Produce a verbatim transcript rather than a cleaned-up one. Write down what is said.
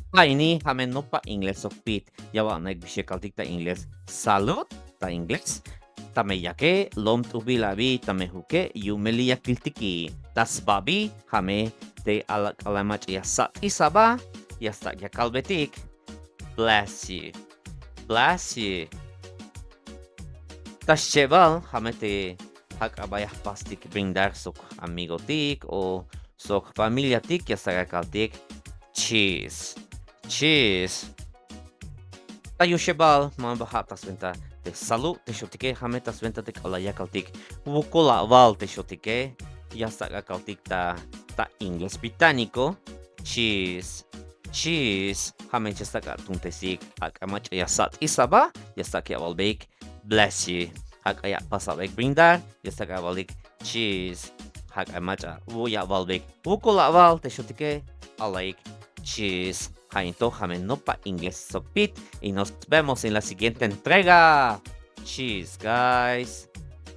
Ja' ini ja' me nopa inglés sok pit. Ya awa'onaik bix ya kaltik ta inglés salud ta inglés. Tame yake lomt'ujbil abi, tame juke yu'un melel ya kiltiki. Ta sba abi ja' me te k'alal mach'a ya sat'is aba, ya stak' ya kalbetik: Bless you. Bless you. Ta schebal ja' me te jak'a ba ya jpastik brindar sok amigotik o sok familiatik, ya stak' ya kaltik: Cheers. Cheers. Ta yuxebal, ma ba ja' ta swenta te salud te xotike, ja' me ta swenta te k'alal ya kaltik: Wokol awal te xotike. Ya stak' ya kaltik ta, ta inglés británico: Cheers. Cheers. Ja' me ya stak' ya atuuntesik. Ak'a mach'a ya sat'is aba, ya stak' ya awalbeik: Bless you. Ak'a ya apas abaik brindar, ya stak' ya awalik: Cheers. Ak'a mach'a ya awalbeik: Wokol awal te xotike. Alaik: Cheers. Ja' in to ja' me nopa inglés sok pit. Y nos vemos en la siguiente entrega. Cheers, guys.